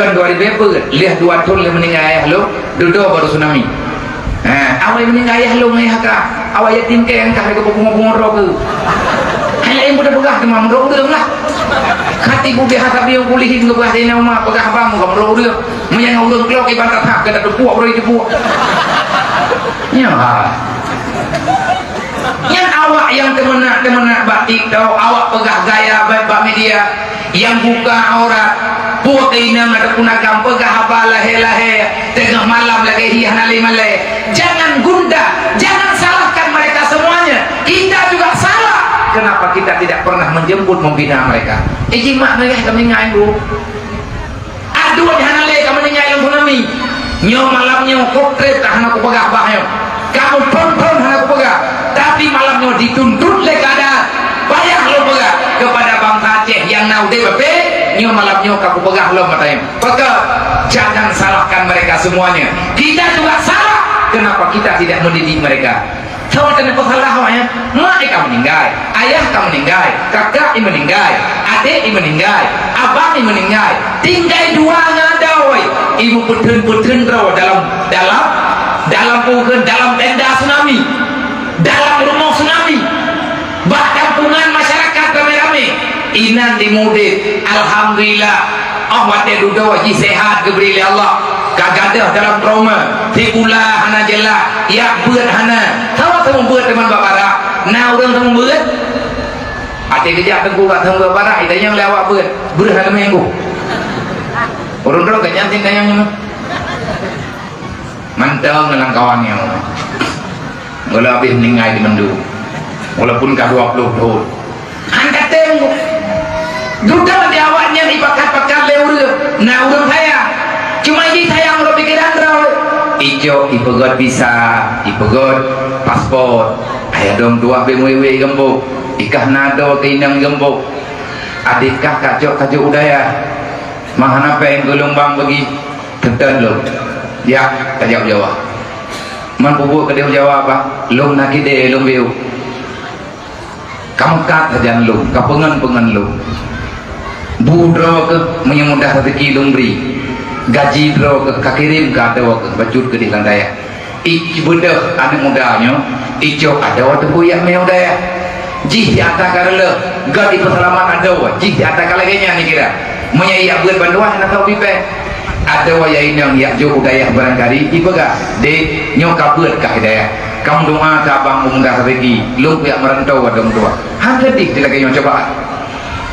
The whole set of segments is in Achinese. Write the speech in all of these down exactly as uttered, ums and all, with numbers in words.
Kan dua ribèe peuet, lheueh dua thôn lheueh meuninggai ayah lôn, dudoe baru tsunami. Ha, awai meuninggai ayah lôn, ayah ka. Awai yatim keu angkah lagèe bungoh-bungoh droe keu. Hai laén budak peugah teuma meudroe ureueng lah. Kati bubé hata biong kulihin geupeugah dina uma peugah bang bukan meudroe ureueng. Meunyan ureueng keulok iban tathah keu tateupuek baru jiteupuek. Nyan ha. Nyan awak nyang teumeunak-teumeunak bak TikTok, awak peugah gaya bak, bak media, nyang buka aurat, peue keu inong ataupun agam peugah haba lahé-lahé, teungoh malam lagèe hi hana lé malèe. Jangan gundah, jangan salahkan mereka semuanya. Kita juga salah. Kenapa kita tidak pernah menjemput, membina mereka? Iji mak mereka kami ngai, Bu. Aduh, hana lé ka meuninggai lam tsunami. Nyoe malam nyoe, kok trép ka hana kupeugah bah nyoe. Kamoe thon-thon hana kupeugah. Tapi malam nyoe dituntut lé keadaan. Payah lôn peugah kepada bangsa Aceh nyang na udép ape, nyoe malam nyoe ka kupeugah lom mata nyoe. Peugah, jangan salahkan mereka semuanya. Kita juga salah. Kenapa kita tidak mendidik mereka? Sama kena peusalah awaknyan. Mak ka meuninggai, ayah ka meuninggai, kakak i meuninggai, adék i meuninggai, abang i meuninggai. Tinggai dua ngon adoe. I meupeutheun-peutheun droe dalam, dalam, dalam pungkeun, dalam tenda tsunami, dalam rumoh tsunami, bak kampungan masyarakat ramé-ramé. Inan di Mudin, alhamdulillah. Oh, watèe dudoe jih sehat geubri lé Allah. Ka gadôh dalam trauma, fibula hana jeulaih, jak beuet hana. Saboh teuma beuet teuma bak barak. Na ureueng teuma beuet? Até geujak teungku ka teuma bak barak, itanyong lé awak beuet. Breuh hana minggu. Ureueng droe ka nyan tanyong nyoe. Mantong ngon kawan nyoe. Mula habéh meuninggai di mandum. Walaupun ka dua puluh thôn. Han ka tem. Dudoe di awaknyan ipakat-pakat lé ureueng, na ureueng sayang. Cuma jih sayang uroe pikeran droe. Icok ipeugöt visa, ipeugöt paspor. Ayah dong tuah bé wewe geumbok. Ikah na do keu inong geumbok. Adék kah kacok-kacok u dayah. Mah hana péng geulumbang bagi. Teuntèe lôn. Ya, kajak Jawa. Man peubuet keudéh Jawa, Pak? Lôn na kidée lôn biu. Ka meukat sajan lôn, ka peungon-peungon lôn. Bu droe keuh meunyoe mudah rezeki lôn bri. Gaji droe keuh ka kirém keu adoe keuh bacut keudéh lam dayah. Ibeudôh aneuk muda nyoe, icok adoe teupeu jak mé u dayah. Jih di ata ka reuloh, gét ipeuseulamat adoe, jih di ata ka lagée nyan dikira. Meunyoe jak beuet bandua hana tau pipée. Adoe ya inong jak jok u dayah barangkali ipeugah, "Dek, nyoe ka beuet kah i dayah. Kamoe doa keu abang meumudah rezeki, lôn kujak meurantau adong tuah." Han seudeh di lagée nyoe cobaan.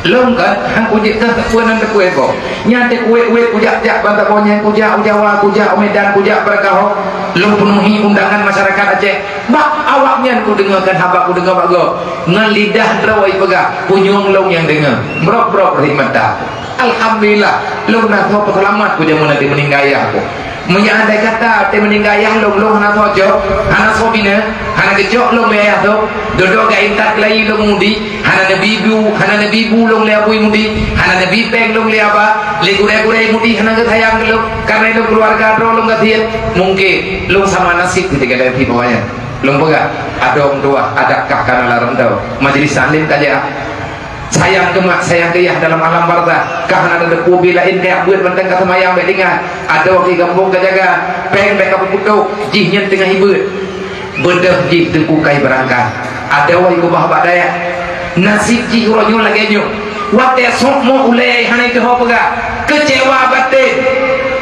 Lôn kan han kujeuet kah teupeu nan teupeu boh. Nyan teukuet-kuet kujak-jak ban saboh nyan kujak u Jawa, kujak u Medan, kujak barangkaho. Lôn peunuhi undangan masyarakat Aceh. Bak awaknyan kudeungoe kan haba kudeungoe bak gob. Ngon lidah droe ipeugah, punyueng lôn nyang deungoe. Brok-brok rhit mata. Alhamdulillah, lôn na soe peuseulamat ku jameun até meuninggai ayah ku. Meunyoe andai kata até meuninggai ayah lôn, lôn hana soe cok, hana soe bina, hana geucok lôn lé ayah soe, dudoe geuintat keulayi lôn mudi, hana neubi bu, hana neubi bu lôn lé abui mudi, hana neubi péng lôn lé aba, lé gurée-gurée mudi hana geusayang keu lôn, kareuna lôn keuluwarga droe lôn gasien. Mungken lôn sama naseb keudéh gata di bawah nyan. Lôn peugah, adong tuah, adakah kana lam rantau, majlis taklim ka jak. Sayang keu mak, sayang keu yah dalam alam barzakh. Ka hana tateupeue bi laén kajak beuet mantong ka seumayang bék tinggai. Adoe keu gampông ka jaga, péng bék ka peuputoh, jih nyan teungoh ibeuet. Beudôh jih teungku kai beurangkat. Adoe keubah bak dayah. Naseb jih uroe nyoe lagée nyoe. Watée sôk mo ulée hana iteuho peugah. Keucewa batén.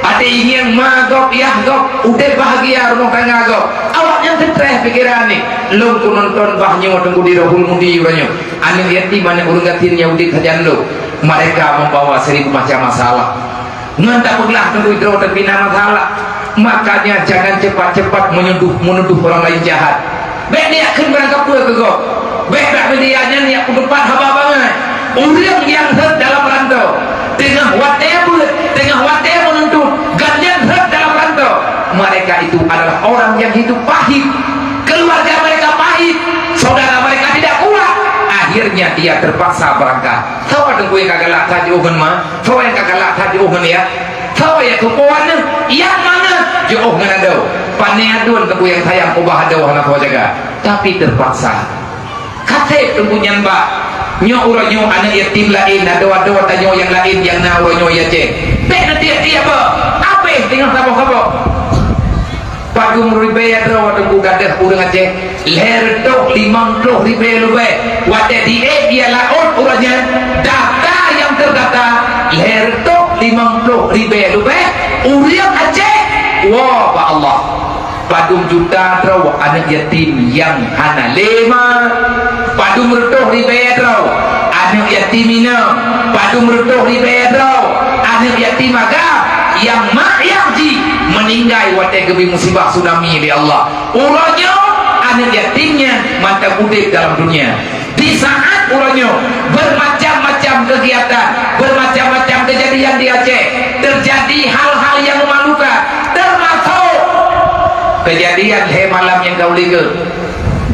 Até ingieng ma gob, yah gob, udeb bahagia rumoh tangga gob. Awaknyan seutreh pikeran nyoe. Lôn kunonton bah nyoe teungku di Rohul Mudi uroe nyoe. Aneuk yatim, aneuk ureueng gasien nyang udeb sajan lôn, mereka membawa seribu macam masalah. Ngon tapeuglah teungku droe teupina masalah. Makanya jangan cepat-cepat menuduh, menuduh orang lain jahat. Bék neujak kheun barang kapeue keu gob. Bék bak media nyan neujak peuteupat haba bangai. Ureueng nyang rhot dalam rantau, teungoh watée beuet, teungoh watée meununtut, gobnyan rhot dalam rantau, mereka itu adalah orang yang hidup pahit. Keluarga mereka pahit, saudara mereka tidak kuat, akhirnya dia terpaksa berangkat. Soe teungku nyang ka galak that jiôh ngon ma? Soe nyang ka galak that jiôh ngon yah? Soe nyang keupoh aneuk? Yah mangat jiôh ngon adoe. Pané aduen teungku nyang sayang ubah adoe hana soe jaga, tapi terpaksa. Ka sép teungku nyan bak. Nyoe uroe nyoe aneuk yatim laén, adoe-adoe tanyoe nyang laén nyang na uroe nyoe di Aceh. Bèk neutiek-tiek beuh, abéh teungoh saboh-saboh. Padum ribèe droe Teungku gadoh ureueng Aceh, lhèe reutôh limong ploh ribèe leubèh. Watèe di ék di laôt uroe nyan, data nyang teurdata, lhèe reutôh limong ploh ribèe leubèh ureueng Aceh woe bak Allah. Padum juta droe aneuk yatim nyang hana lé ma. Padum reutôh ribèe droe aneuk yatim inong. Padum reutôh ribèe droe aneuk yatim agam nyang mak ayah jih meuninggai watèe geubri musibah tsunami lé Allah. Uroe nyoe aneuk yatim nyan mantong udép dalam dunia. Di saat uroe nyoe, bermacam-macam kegiatan, bermacam-macam kejadian di Aceh, terjadi hal-hal yang memalukan, termasuk kejadian lhèe malam nyang ka u likôt.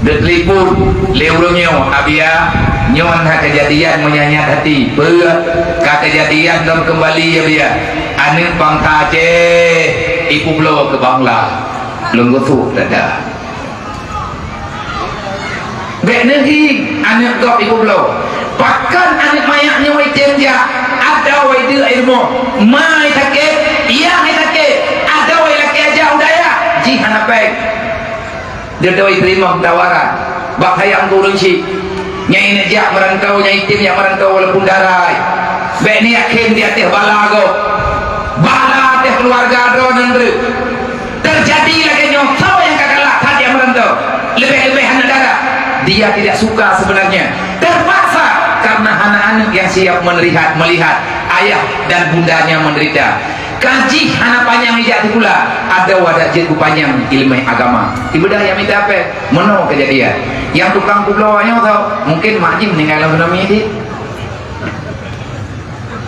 Deuh telepon lé ureueng nyoe, "Abia, nyoe na kejadian menyayat hati." "Peue?" "Ka kejadian lom keumbali, Abia. Aneuk bansa Aceh ipeubloe keu Bangla." Lôn geusuek dada. Bèk neuhi aneuk gob ipeubloe. Pakon aneuk manyak nyoe item jak, adoe ideuek i rumoh, ma sakét, yah sakét, adoe lakèe jak u dayah, jih hana péng. Dudoe iteurimong tawaran, bak sayang keu ureueng chik. Nyang neuk jak meurantau, nyang item jak meurantau walaupun dara. Bèk neuyakin di ateueh bala gob. Bala ateueh keuluwarga droeneuh. Teujadi lagèe nyoe, soe nyang ka galak that nyang meurantau, leubeh-leubeh aneuk dara. Dia tidak suka sebenarnya, terpaksa karena hana aneuk yang siap menerihat, melihat ayah dan bundanya menderita. Ka jih hana panyang ijak sikula, adoe adak jeuet kupanyang ileumèe agama. Ibadah nyang mita pèng, meunoe keujadian. Nyang tukang peubloe nyoe tho, mungkin mak jih meuninggai lam tsunami jih.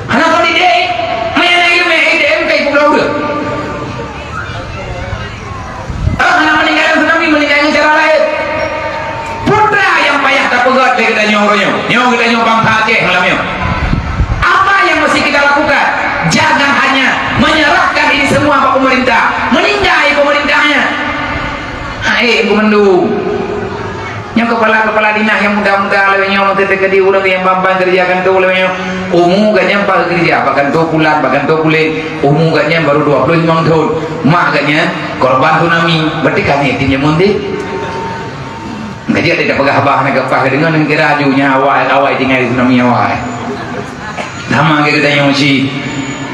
Hana kon idéh, meunan na ileumèe idéh ka ipeubloe ureueng. Ah, hana meuninggai lam tsunami, meuninggai ngon cara laén. Peue nyang payah tapeugèt lé geutanyoe uroe nyoe? Nyoe geutanyoe bansa Aceh malam nyoe. Apa yang mesti kita lakukan? Jangan hanya menyerahkan ini semua bak pemerintah. Meuninggai pemerintah nyan. Hai, geumeundu. Nyoe keupala-keupala dinas nyang muda-muda lawét nyoe, meuteumé keudéh ureueng nyang ban-ban keureuja kantô lawét nyoe. Umu gobnyan pat keureuja, bak kantô pulan, bak kantô pulen. Umu gobnyan barô dua ploh limong thôn. Mak gobnyan korban tsunami, berarti ka yatim nyan meuntèe. Ka jeuet tapeugah haba hana geupaih, deungon neukira aju nyan awai, awai tinggai tsunami awai. Sama lagèe geutanyoe cit.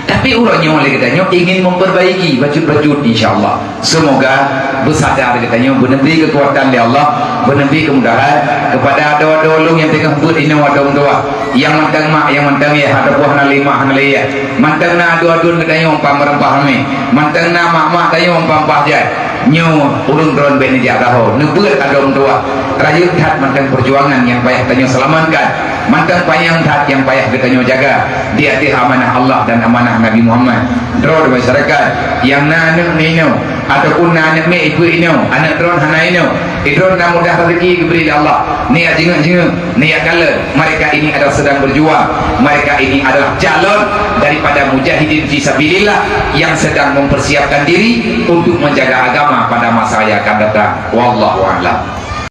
Tapi uroe nyoe lé geutanyoe ingin memperbaiki bacut-bacut, insya Allah. Semoga beusadar geutanyoe, beuneubri keukuatan lé Allah, beuneubri keumudahan keupada adoe-adoe lôn nyang teungoh beuet inoe adoe meutuwah. Nyang mantong mak, nyang mantong yah, ataupun hana lé mak, hana lé yah. Mantong na adoe-adoe geutanyoe umpama reumpah ramé. Mantong na mak-mak tanyoe umpama paih jai. Nyoe ureueng droen bèk neujak gaho, neubeuet adoe meutuwah. Rayeuk that mantong peujuangan nyang payah tanyoe seulamatkan. Mantong panyang that nyang payah geutanyoe jaga di ateueh amanah Allah dan amanah Nabi Muhammad. Droe di masyarakat nyang na aneuk inoe ataupun na aneuk miet ipeue inoe, aneuk droen hana inoe, droen na mudah raseuki geubri lé Allah, neujak jeungeuk-jeungeuk, neujak kalon, mereka ini adalah sedang berjuang, mereka ini adalah calon daripada mujahidin fi sabilillah yang sedang mempersiapkan diri untuk menjaga agama pada masa yang akan datang. Wallahu a'lam.